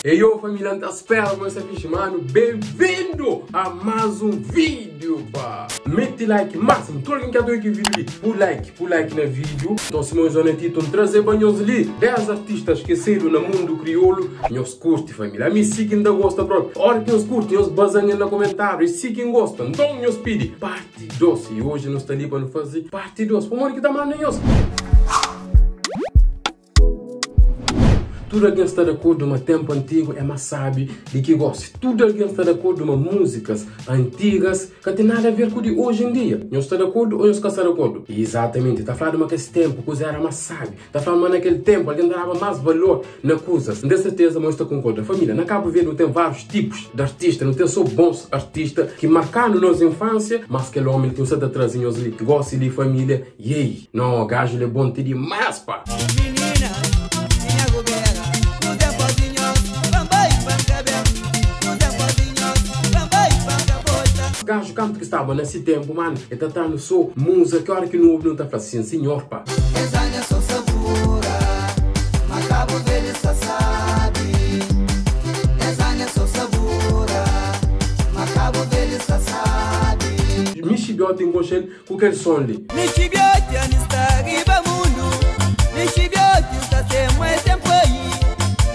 Eyo família, N ta spera ma nhos sta fixi manu. Benvindo a más un vídeo pa. Mete like máximo, tudu algen ki ata odja kel vídeo li, pu like, pu like na vídeo. Nton sima nhos odja na titulu, N traze pa nhos li 10 artista skesedu na mundu kriolu. Nhos kurti família, ami si ki N ta gosta propi. Ora ki nhos kurti, nhos baza-m el na komentáriu, é si ki N gosta. Nton nhos pidi parti 2 i oji nu sta li pa nu faze parti 2. Pamodi ki ta manda nhos? Tudu algen sta di akordu ma ténpu antigu é más sábi di ki gósi. Tudu algen sta di akordu ma múzikas antigas ka ten nada aver ku di oji en dia. Nhos sta di akordu ô nhos ka sta di akordu? Izatamenti! Ta fladu ma kes ténpu kuza éra más sábi. Ta fladu ma na kel ténpu algen ta daba más valor na kuzas. N ten serteza ma nhos ta konkorda. Família, na Kabu Verdi nu ten várius tipus di artista. Nu ten sô bons artista ki marka-nu nos infánsia, mas kel ómi li ki nu sta ta traze nhos li gósi li, família, Yey! No, gaju li é bom ti dimás pa! Minina di nha rubera, kuza pozinhos, pa N bai pa N ka ben. Kuza pozinhos, pa N bai pa N ka volta. Gaju kantu ki staba na si tempu, manu, e ta tranu so muza ki ora ki nu obi nu ta fla sim sinhor pa. Es anha so sabura, ma Cabo Verde sta sabi. Es anha so sabura, ma Cabo Verde sta sabi. Mixi Bioti N konxe-l Ku kel son li. Mi xibioti ami sta riba mundu Mi xibioti sta sen mai sen pai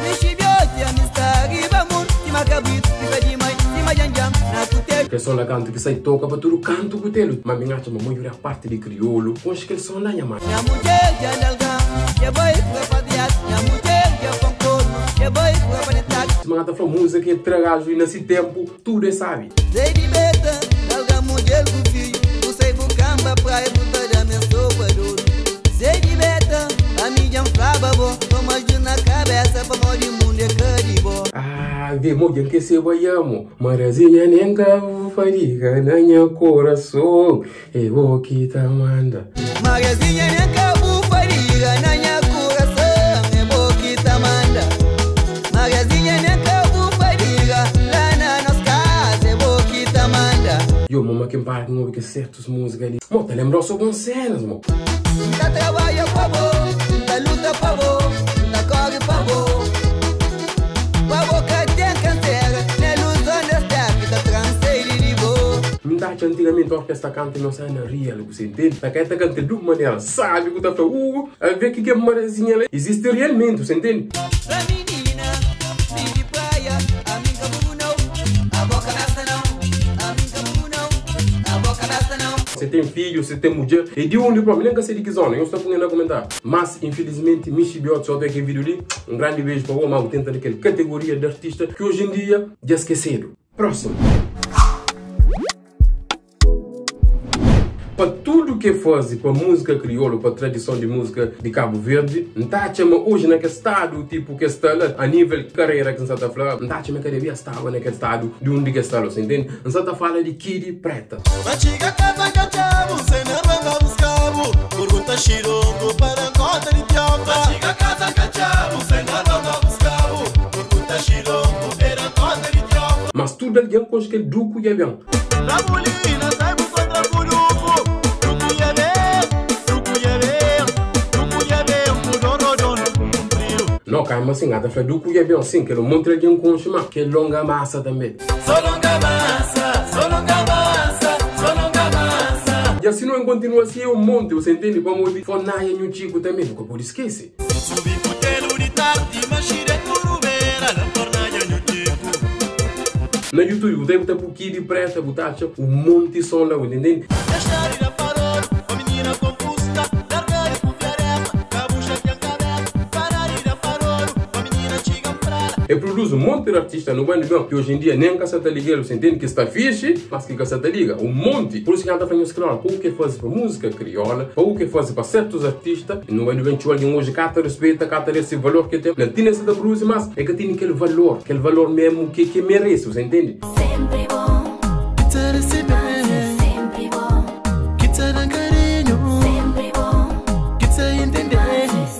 Mi xibioti ami sta riba mundu Sima kabritu fika di mai Sima djandjan na kutelu. Kel son la kantu ki sai toka pa tudu kantu kutelu Ma mi n'atxa ma maioria parti di kriolu konxe kel son la nha mãe. Nha mudjer dja nalga Dja bai rapaziada Nha mudjer dja pon kornu Dja bai rapanetada. Sima na ta fla múzika ki tra gaju li na si tempu tudu é sabi. Zé di beta, larga mudjer ku fidju Bu sai bu kanba praia bu ta da me sopa dodu Zé di beta, ami dja N flaba bo Toma jus na kabesa pamodi mundu é ka di bo. Ah, vê mo dja N kese-ba ya mo Mariazinha nen ka bu fadiga na nha korason É bo ki ta manda. Mariazinha nen ka bu fadiga na nha kurason É bo ki ta manda. Mariazinha nen ka bu fadiga la na nos kaza É bo ki ta manda. Yo, mama kin para kin obi kes sertus múzika li Mo, ta lenbrau so bons senas, mo. N ta trabadja pa bo, N ta luta pa bo, N ta kóre pa bo Pa bo ka ten kansera Nen luzon des téra ki ta tra-m sedi di bo. Mi ta atxa antigamenti ora ki es ta kanta nos ana real ku se intende ta kai ta kanta di un manera sabi ku ta fla uh a ve ki ke marezinha la izisti realmenti bu intende. Fla minina mi di praia ami nka burru nau abo kabesa nau ami nka burru nau abo kabesa nau. Se ten fidju se ten mudjer e di undi propi nen ka se di ki zona nhos ta pun na komentariu mas infelizmenti mi xibioti so ta kel video li un grandi beju pa bo ma bu tenta na kel kategoria di artista ki oji en dia dja skesedu. Próximo. Pa tudu ki e faze pa múzika kriolu, pa tradison di múzika di Kabu Verdi, N ta atxa ma oji na kel stadu tipu ki e sta la, a nível karera ki N sa ta fla, N ta atxa ma e ka devia staba na kel stadu di undi ki e sta la, sa intende? N sa ta fala di Kidy Preta. Pa txiga kasa ka txabu Se na rua ba buskabu Pergunta Xirongo pa da konta di tiopa Pa txiga kasa ka txabu Se na rua ba buskabu Pergunta Xirongo pa da konta di tiopa. Mas tudu algen konxe kel duku dja ben. Rabulina sai bu kontra ku duku Duku dja ben, duku dja ben Duku dja ben ku don rodon kunpriu. No, ka ma sin, ata fla duku dja ben sin, kel un monti algen konxe ma kel longa masa tanbe. So longa masa, so longa masa, so longa masa. Dja si no en kontinua si é un monti, bu sa intende? Pamodi Fornaia Nhu Txiku tanbe nu ka pode skese. Subi kutelu di tardi, maxi dentu rubera, la Fornaia Nhu Txiku. Na YouTube bu ta bu ta pu Kidy Preta bu ta atxa un monti son la, bu intende? Dexadu da parolu, pa minina konpusta, largadu ku viaresa, ka bu xatia-m kabesa, paradu da parolu, pa minina txiga-m prala. E produzi un monti di artista no bandi ben ki oji en dia nen ka sa ta liga el, bu sa intende ki sta fixi, mas ki ka sa ta liga, un monti. Pur isu ki N ta fla nhos kriola, pa u ke faze pa múzika kriola, pa u ke faze pa sertus artista, no bandi ben txeu algen oji ka ta respeita, ka ta da ese valor ke ten. Nel tene sa ta produzi mas e ka tene kel valor, kel valor memu ke ke merese, bu sa intende. Sempre bom. Ki ta resebe. Sempre bom. Ki ta da karinhu. Sempre bom. Ki ta intende.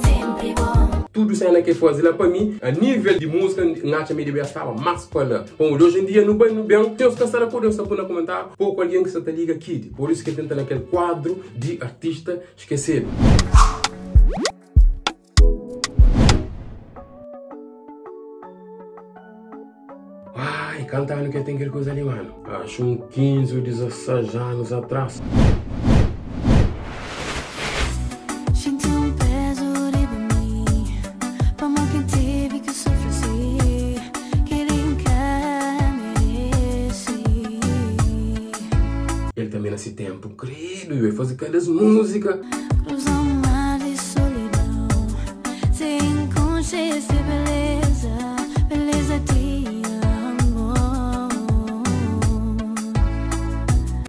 Sempre bom. Tudu sena ke faze la pa mi, a nivel di múzika, N atxa ma e debia staba mas pa la. Pamodi oji en dia nu bai nu ben, ten os ka sta di akordu, nhos ta pui na komentariu, poku algen ki sta ta liga Kidy. Pur isu ki el tenta na kel kuadru di artista skesedu. Ai, kantu anu ki el ten kel kuza li, manu? Acho un 15 ou 16 anos atrás. Xinti un pezu riba mi Pamodi ki N tevi ki sufri si Kel-li N ka merese. El tanbe na si ténpu, kredu, el faze kada es múzika. Cruza um mar de solidão Sem consciência beleza Beleza de amor.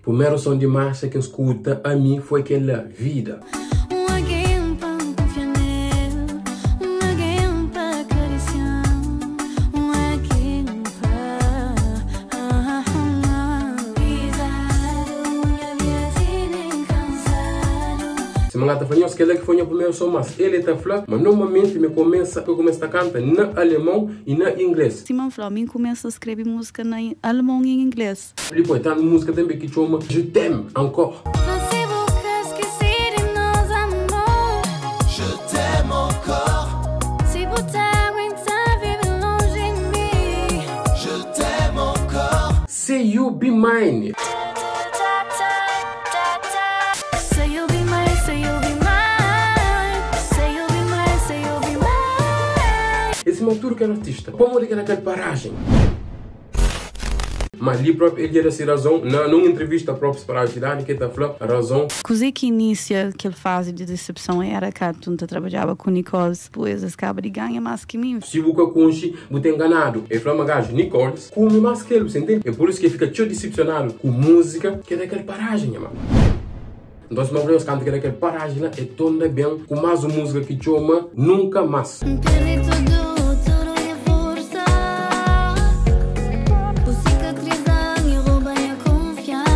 Primeru son di marxa ki N skuta ami foi kel-la, Vida. Um alguém pa N kunfia nel Um alguém pa karisian Um alguém pa Pisadu nha viaji nen kansadu. Sima N ta fla nhos, kel-la ki foi nha primeru son, mas el ta fla ma normalmenti mi kumesa, mi kumesa ta kanta na alemon i na inglês. Sima N fla, mi N kumesa skrebe múzika na alemon i inglês. Dipôs, ta un múzika tanbê ki txoma Je t'aime encore. Fla si bu ka skese di nos amor. Je t'aime encore. Si bu ta aguenta vive lonji di mi. Je t'aime encore. Say You Be Mine. Say you'll be mine, say you'll be mine. Say you'll be mine, say you'll be mine. É sima tudu kel artista. Pamodi ki na kel parajen? Ma li propi el dja da si razon na nun entrevista propi separadu sidadi ki el ta fla razon. Kuzê ki inisia kel fazi di disepson éra kantu N ta trabadjaba ku Nicoles, pois es kaba di ganha más ki mi. Si bu ka konxe, bu ta enganadu. El fla ma gaju Nicoles kume más ki el, bu sa intende? É pur isu ki el fika txeu disepsionadu ku múzika ki é da kel parajen, nha mano. Nton sima bu fla, kantu ki é da kel parajen la, el torna ben ku más un múzika ki txoma Nunka Más. N perde tudu, tudu nha forsa Bu sikatrizan i roba nha kunfiansa.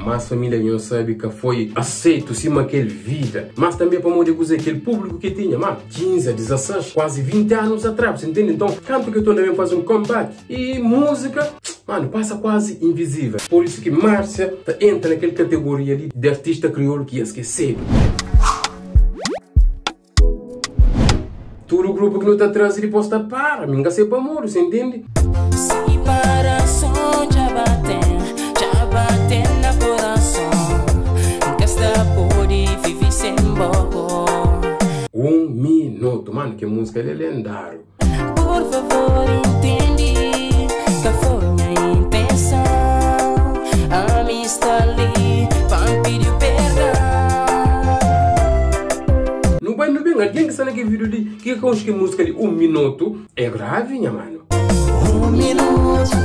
Mas família nho sabe ka foi aseitu sima kel vida. Mas tanbe pamodi kuzê? Kel públiku ki tinha, ma 15 a 16, kuazi 20 anus atrás, bu intende? Nton, kantu ki torna ben faze un comeback i múzika, manu, pasa kuazi invisível. Pur isu ki Márcia ta entra na kel kategoria li di artista kriolu ki es skesedu. Tudu grupu ki nu ta traze dipôs ta para, mi N ka sai pamodi, bu intende? Si coração já bater, já bater na coração Nunca está pode viver sem bobo. Um Minuto, mano, ki múzika li é lendáriu. Por favor, entende que foi minha intenção. A mim está ali pa pedir perdão. Nu bai nu ben, algen ki sta na kel vídeo li ki ka konxe kel múzika li, Um Minuto, é gravi, nha mano. Um minuto,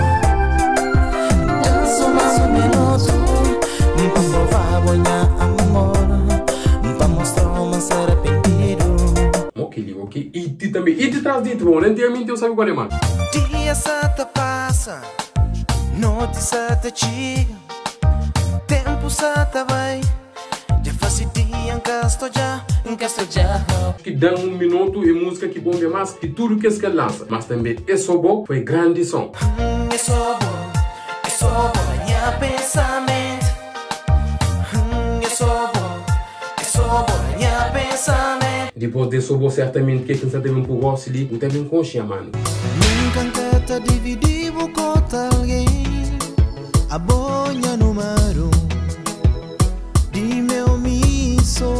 danço mais um minuto Pa provar nha amor, pa mostrar mas arrependido. Ok, li, ok. E ti também. E de trás de ti, bom, antigamente eu sabe qual é, mano. Dia sa ta passa, noite sa ta txiga, tempo sa ta bai. Já faz dia encasto já, Encasto já. Que dá um minuto e música que bomba mais que tudo que esse que lança. Mas também é só bom, foi grande som. É só bom na minha pensamento. É só bom na minha pensamento. Depois de só bom, certamente que quem sabe também um pouco gosta ali, o também consciente, mano. Nunca te dividi com alguém. A bonha número de meu miso.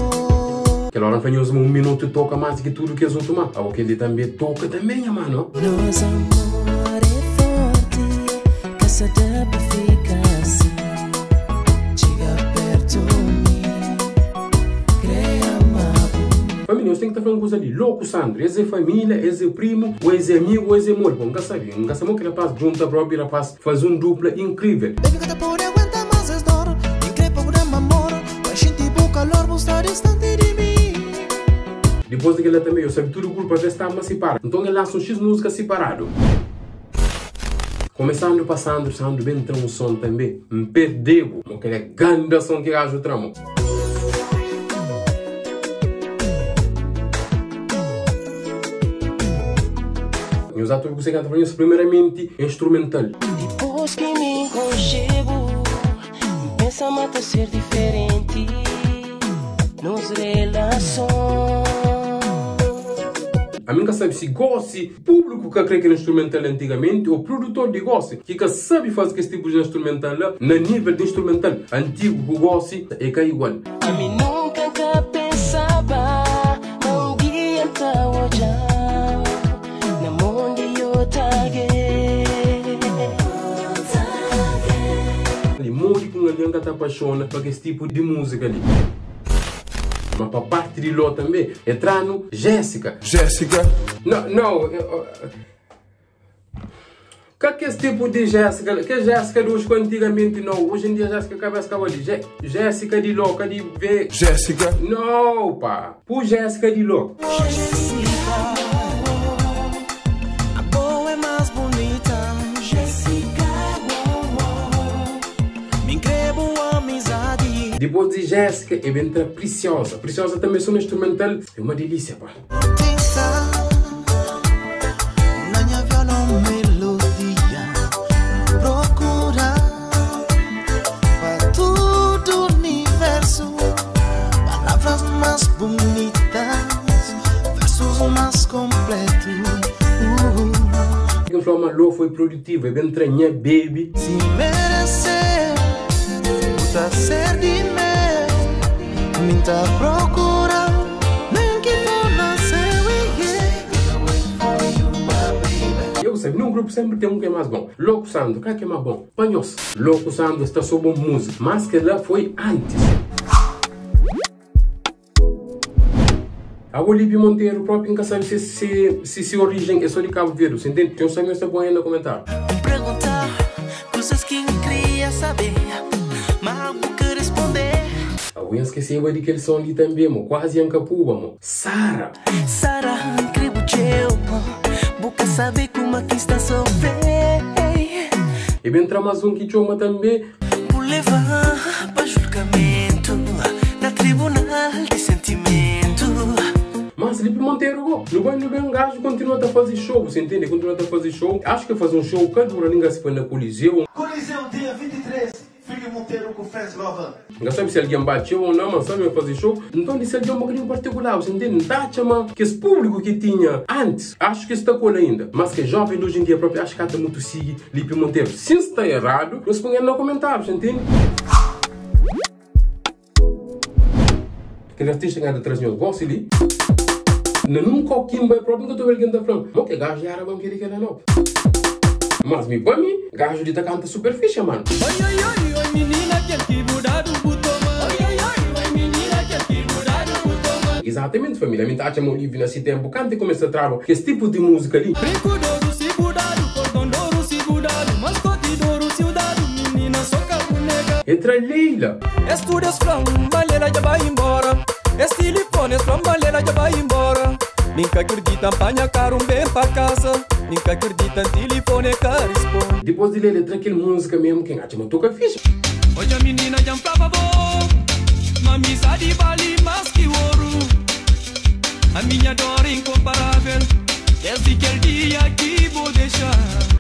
Aquela hora foi um minuto toca mais que tudo que as outras, mano. Ah, ok, ele também toca também, mano. Nosso amor é forte, que só dá pra ficar assim. Chega perto de mim, cria amar. Família, você tem que estar falando coisa ali. Louco, Sandro. Esse é família, esse é primo, ou esse é amigo, ou esse é amor. Bom, nunca sabe. Nunca sabe que rapaz junta próprio rapaz faz um dupla incrível. Baby, que te pode aguentar mais as dor. Increpa o amor, mas sentir o calor, vou estar distante de mim. Depois daquele também, eu sabe tudo grupo a ver se estava separado. Então ele lança um X música separado. Começando para Sandro, Sandro bem tem um som também. Me perdeu. Mas aquele é grande som que gajo tramo. E os atores que você canta isso primeiramente instrumental. Depois que me conchego, pensa mata ser diferente nos relações. Ami N ka sabe si gósi públiku ka krê kel instrumental li antigamenti ô produtor di gósi ki ka sabe faze kes tipus di instrumental la na nível di instrumental antigu ku gósi é ka igual. Ami nunka N ka pensaba ma un dia N ta odja-u na mon di otu algen. Di modi ki un algen ka ta apaxona pa kes tipu di múzika li? Ma pa parti di Ló tanbê, e tra-nu Jésika. Jésika. No, no, ka kes tipu di Jésika la, kes Jésika di oji ku antigamenti no, oji en dia Jésika kabesa ka bali, Jésika di Ló ka di ve. Jésika. No, pa, pu Jésika di Ló. Jessica, abo é más bunita. Jessica, mi n'kre bu amizadi. Dipôs di Jésika, e ben tra Prisioza. Prisioza tanbê sô na instrumental é uma delísia, pá. Tenta na nha violão melodia Procura pa tudo universo Palavras mais bonitas, versos mais completos. Ken fla ma Ló foi produtivu, e ben tra nha baby. Si merecer, bu ta ser di meu. Mi N ta procura, nem ki for na céu. Eu sabe, num grupo sempre tem um que é mais bom. Ló ku Sandro, ka ki é mais bom? Pa nhos. Ló ku Sandro sta só bom música, mas kel-la foi antis. Abo Lipi Monteiro propi nka sabi se se se origem é só di Cabo Verde, você entende? Tem um sabi nhos ta põe aí na comentário. N pergunta kuzas ki N kria sabe, ma bu ka responde. Abo nha skeseba di kel som li tambe mo, quase nha nka puba mo. Sara! Sara, N kre bu txeu mo, bu ka sabe kuma ki N sta sofre. E ben tra mas um ki txoma tambe. Bu leva pa julgamentu na tribunal di sentimentu. Mas Lipe Monteiro go, nu bai nu ben gajo continua ta faze show, você entende? Continua ta faze show. Acho que faze um show ka dura ninga se foi na Coliseu. Coliseu dia 23, Filipe Monteiro ku Fans Lover. N ka sabe si algen ba txeu ou não, mas sabe ma faze show. Nton di si algen un bokadinhu particular, você entende? N ta atxa ma kes público ki tinha antes, acho que sta ku el ainda. Mas kes jovens di hoje em dia propi acho ka ta mutu sigi Lipe Monteiro. Si N sta errado, nhos pon el na komentárius, entende? Kel artista ki anda tras nhos gosi li. Na num kau ki N bai propi, N ka ta obi algen ta fla-m, Mo ke gaju era bon kel-li kel-la nau. Mas mi pa mi, gaju li ta kanta super fixa, mano. Oi, oi, oi, oi, minina, kel ki bu dadu bu toma. Oi, oi, oi, oi, minina, kel ki bu dadu bu toma. Exatamente família, mi ta atxa ma Olívio na si tempu kantu e kumesa traba kes tipu di múzika li. Brinco d'oru si bu dadu, cordon d'oru si bu dadu, mascote d'oru si u dadu, minina so ka bu nega. E tra Leila. Es tudu es fla-m ma Leila dja bai inbora. Es tilifoni es fla-m ma Leila dja bai inbora. Mi N ka kridita N panha karu N ben pa kasa. Mi N ka kridita N tilifoni e ka risponde. Dipôs di Leila e tra kel múzika mesmu ki N atxa ma toka fixe. Odja minina dja N flaba bo ma amizadi bali más ki oru. A minha dor é incomparável desde kel dia ki bo dexa.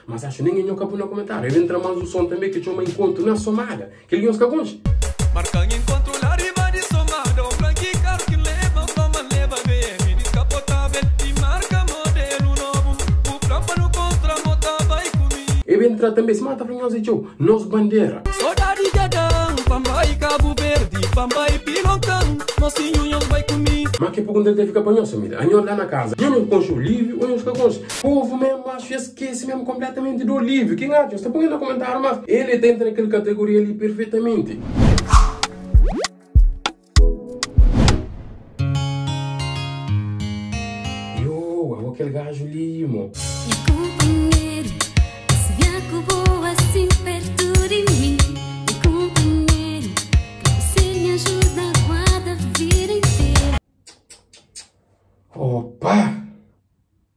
Mas acho nen nho ka pui na komentáriu. El entra más un son tanbê ki txoma Enkontru na Somada. Kel nhos ka konxe? Marka-m enkontru la riba di Somada. Un blanki karu ki leba toma leba BM diskapotável di marka modelu nobu. Bu fla-m pa nu kontra mo ta bai ku mi. El entra tanbê sima ta fla nhos é txeu. Nos bandera. Sodadi dja da-m pa-m bai Kabu Verdi, pa-m bai Pilonkan, mosinhu nhos bai ku mi. Ma ke pergunta ta fika pa nhos família? Anhos la na kaza, nho nhos konxe Olívio ou nhos ka konxe? Povu mesmu acho es skese mesmu kompletamenti di Olívio. Ken atxa? Nhos ta poi na komentáriu mas el ta entra na kel kategoria li perfeitamenti. Yo, abo kel gaju li, mo. Nha kunpanheru, sonha ku bo asin pertu di mi. Nha kunpanheru, ka você me ajuda a guarda vida inteira. Opa!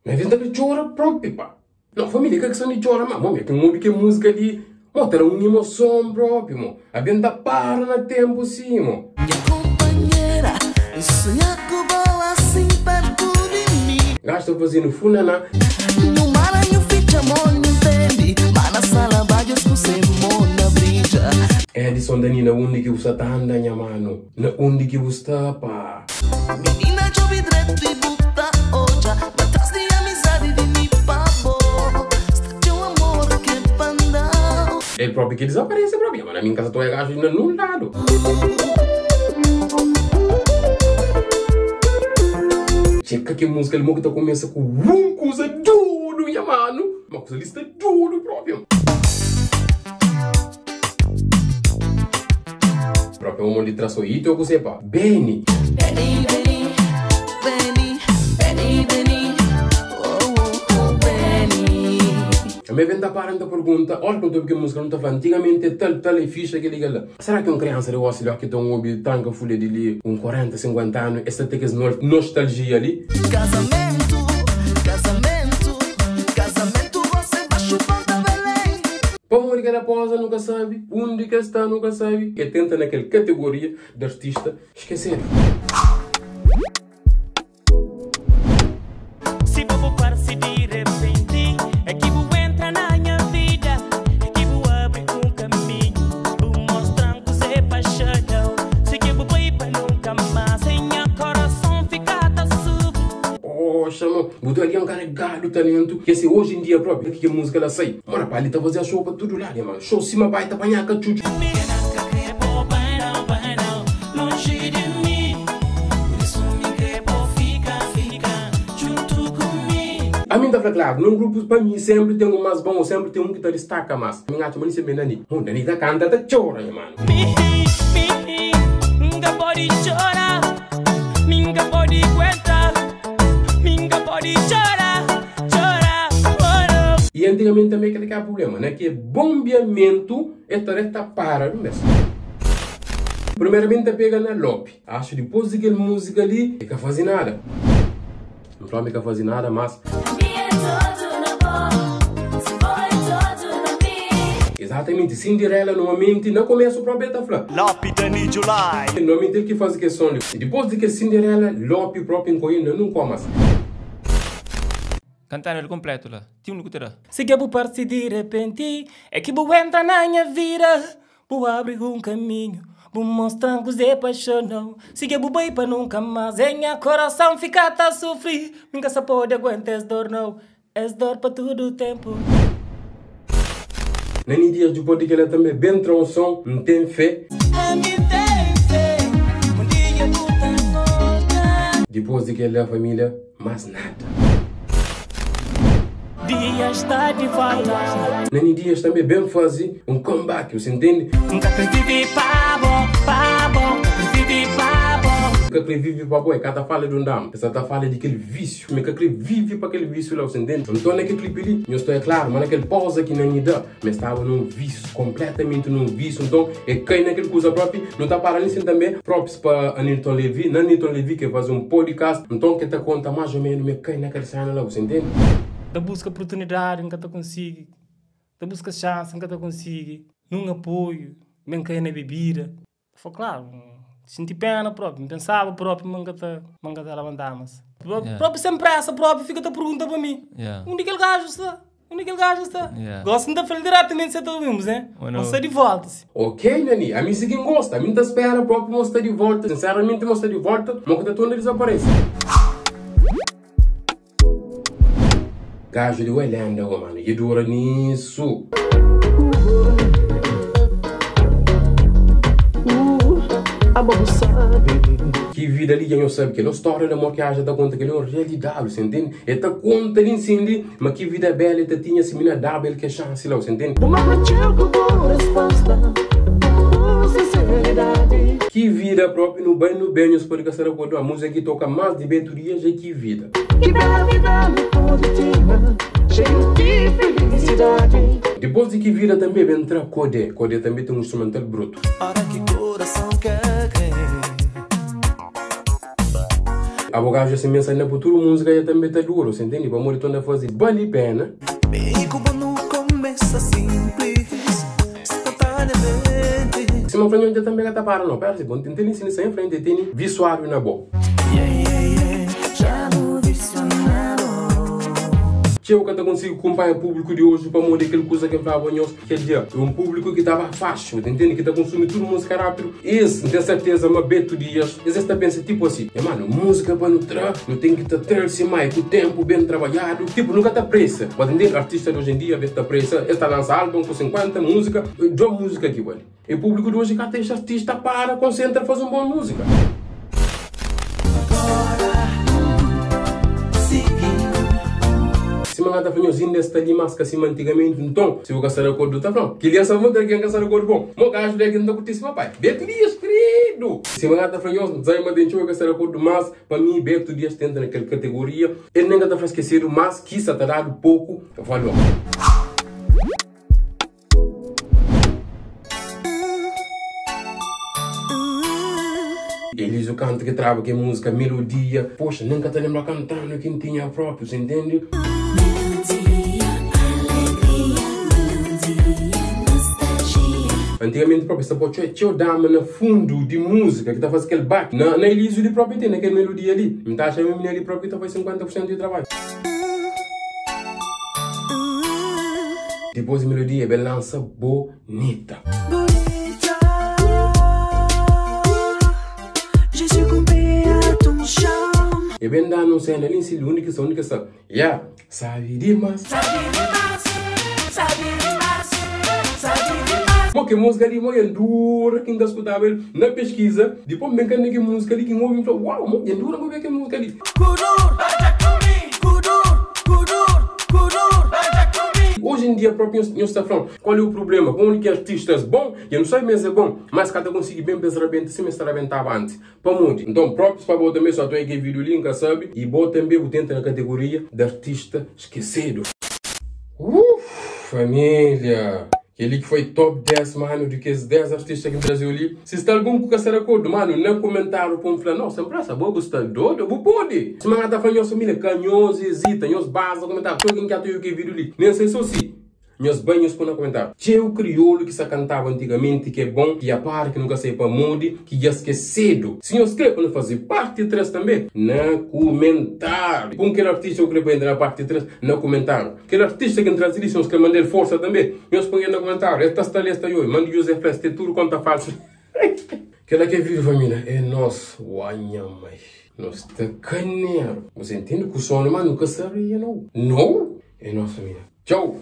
Na vez ta da txora propi pa. Não, família, ka questão de txora, ma, mo, é que um obi que música ali, mo, ta da um emoção próprio, mo. A vez ta para na tempo sim, mo. Nha companheira, sonha ku bo assim perto de mim. Gajo ta fazendo funaná. No Maranhão fica mó, não entende. Mas na sala vários com semona brilha. Edison Dani, na undi ki bu sta ta anda, nha mano? Na undi ki bu sta, pa? Menina, djobe dreto e bu ta odja. El própi ki dizaparese própi. Ma na mi N ka sa ta oja gaju na nun ladu. Txeka ki múzika li mo ki ta kumesa ku un kuza dudu nha manu. Ma kuza li sta dudu própi. Própi un mon di tra so ito ku se pa. Beni. Beni, Beni, Beni, Beni, Beni, oh, oh, oh, Beni. Ami ben ta para N ta pergunta, ora ki N ta obi kel múzika N ta fla antigamenti é tal, tal é fixe kel-li, kel-la. Será ki un kriansa di gosi li ó ki ta obi tranka fulha di li un 40, 50 anu es ta ten kes nostalgia li? Casamento, casamento, casamento você vai chupar Belém. Pamodi kel rapoza nu ka sabe, undi ki el sta nu ka sabe. El tenta na kel kategoria di artista skesedu. Si bo bu parse di repenti É ki bu entra na nha vida É ki bu abri un kaminhu Bu mostra-m kuzê paixão Si ki bu bai pa nunka más Em nha korason fika ta sufri. Poxa mo, bu ta algen karegadu talentu ke se oji em dia propi ki kel muzika la sai. Mo rapaz li ta fazia show pa tudu ladu nha mano, show sima bai ta panha katxutxu. Ami N ta fla klaru, na un grupu pa mi senpri ten un mas bon o senpri ten un ki ta distaka mas. Mi N atxa ma li se me Nani. Ho, Nani ta kanta ta txora nha mano. I antigamenti tanbe kel ki éra prubléma, na ki bombiamentu el ta reta para di un bes. Primeramenti ta pega na Lopi. Axu dipôs di kel múzika li, e ka faze nada. N fla ma e ka faze nada, mas. Exatamenti, Cinderela normalmenti na komesu propi el ta fla. Lopi Dani July. Normalmenti el ki faze kel son li. Dipôs di kel Cinderela, Lopi propi nkoia na nunka mas. Kantanu el konpletu la, ti undi ku ta da. Si ke bu parse di repenti É ki bu entra na nha vida Bu abri un kaminhu Bu mostra-m kuzê paixonau Si ke bu bai pa nunka más É nha korason fika ta sufri Mi ka sa pode aguenta es dor nau Es dor pa tudu ténpu. Nani Dias dipôs di kel-la tanbê ben tra un son N ten fé. Ami ten fé Un dia bu ta volta. Dipôs di kel-la família más nada. Dias sta di volta. Nani Dias tanbê ben faze un comeback, você entende? N ka kre vive pa bo, pa bo, N ka kre vive pa bo. N ka kre vive pa bo é ka ta fala di un dama, é sa ta fala di kel vísiu. Mi ka kre vive pa kel vísiu la, você entende? Nton na kel clipe li, nhos ta oia klaru ma na kel pausa ki Nani da, ma el staba na un vísiu, konpletamenti na un vísiu. Nton el kai na kel kuza propi. Nu ta para li sin tanbe, props pa Anilton Levy, na Anilton Levy ke faze un podcast, nton ke ta konta mas o menu ma el kai na kel sena la, você entende? Ta buska oportunidadi, N ka ta konsigi. Ta buska xansi, N ka ta konsigi. Nun apoiu, ben kai na bebida. Fla klaru, N xinti pena propi, N pensaba propi ma N ka ta, ma N ka ta labantaba mas. Propi sen presa propi fika ta pergunta pa mi, undi kel gaju sta? Undi kel gaju sta? Gosi N ta fla-l diretamenti si el ta obi-m, ze, N sta di volta. Si. Ok Nani, ami si ki N gosta, ami N ta spera propi ma bu sta di volta, sinseramenti ma bu sta di volta, ma ku ta torna dizaparese. Gajo di ué lenda go mano, dja dura nisso. Ki vida li dja nho sabe kel storia di amor ki aja ta konta kel é un realidade, você entende? El ta konta li nsin li ma ki vida bela el ta tinha si mina daba el ke xansi la, você entende? Ki vida propi nu bai nu ben nhos pode ka sta de akordu, a música ki toka mas di Beto Dias é ki vida. Ki bela vida nu pode tinha, xeiu di felisidadi. Dipôs di ki vida tanbê ben tra Kodé. Kodé tanbê ten un instrumental brutu. Ora ki korason ka kre. Abo gaju esse mensagem na futuro música ya tanbê ta dura, você entende? Pamodi torna faze bali pena. Mi ku bo nu kumesa simplis, spontaneamenti. Sima fla nho dja tanbê ka ta para no. Pera si bo N tene ensina sa em frente, tene visuário na bo. Txeu ka ta konsigi kunpanha públiku di oji pamodi kel kuza ki N flaba nhos kel dia. É un públiku ki ta ba faxi, bu ta intende? Ki ta konsumi tudu múzika rápidu. Es, N ten serteza ma Beto Dias, es es ta pensa tipu asi, Nha manu, múzika pa nu tra, nu ten ki ta tra-l sima é ku ténpu, ben trabadjadu. Tipu, nu ka ta presa. Bu ta intende? Artista di oji en dia, es ta presa, es ta lansa álbum ku 50 múzika, djo múzika ki bali. E públiku di oji ka ta dexa artista para, konsentra, faze un bon múzika. Sima N ka ta fla nhos inda es sta li mas ka sima antigamenti nton si bu ka sta di akordu ta fla-m kel-li é sa vontadi ken ka sta di akordu bon mo gaju li é ki N ta kurti sima pai Beto Dias kridu sima N ka ta fla nhos N sabe ma ten txeu ki ka sta di akordu mas pa mi Beto Dias ta entra na kel kategoria el nen ka ta fla skesedu mas ki sa ta dadu poku valor. Eliso canta ki traba ki música melodia poxa nem ka ta lembra cantando ki tinha próprio você entende? Antigamente próprio sta pô txeu dama na fundo di música ki ta faze kel back na, na Eliso di próprio tem naquele melodia ali me ta acha mesmo ali próprio ta faz 50% de trabalho. Dipôs di melodia ben lansa Bonita. Bonita, j'ai succombé à ton charme. E ben da-nu un sena li si undi ki sta, undi ki sta. Ya, sabi dimas. Sabi dimas, sabi dimas, sabi dimas. Mo ki múzika li, mo ki N dura ki N ka skutaba el na peskiza. Dipôs N ben ka na ki múzika li ki N obi, N fla, uau, mo ki N dura pa obi kel múzika li. Kudur, kudur, kudur, kudur. Hoje em dia próprio nhos ta flam qual é o problema, pamodi ki artistas bom, dja nu sabe ma es é bom, mas ka ta konsigi bem pa es rabenta sima es ta rabentaba antes, pamodi? Nton próprios pa bo tambe só ta oia kel vídeo li nka sabe e bo tambe bu tenta na kategoria de artista esquecedo. Uff família. Kel-li ki foi top 10 manu di kes 10 artista ki N traze-u li. Si sta algun ku ka sta di akordu, manu, na kumentáriu pô-m fla, Nossa, N prasa, bo bu sta dodu? Bu pode! Sima N ta fla nhos família, ka nhos ezita, nhos baza kumentáriu. Txeu algen ki ata obi kel vídiu li, nen sai so si nhos bai nhos pô na kumentáriu. Txeu kriolu ki sa kantaba antigamenti ki é bon, ki apara, ki nu ka sabe pamodi, ki dja skesedu. Si nhos kre pa nu faze parti 3 tanbe, na kumentáriu. Pô-m kel artista ku kre pa entra na parti 3 na kumentáriu. Kel artista ki N traze li, si nhos kre manda-l forsa tanbe, nhos poi-el na kumentáriu. El ta sta li, el sta li oji. Manda José fla, es ten tudu konta falsu. Kela ki é vida, família. É nos. Uai, nha mai. Nos sta kaneru. Você entende? Ku sonu, ma nu ka sta ria, nau. Nau! É nos, família. Txau!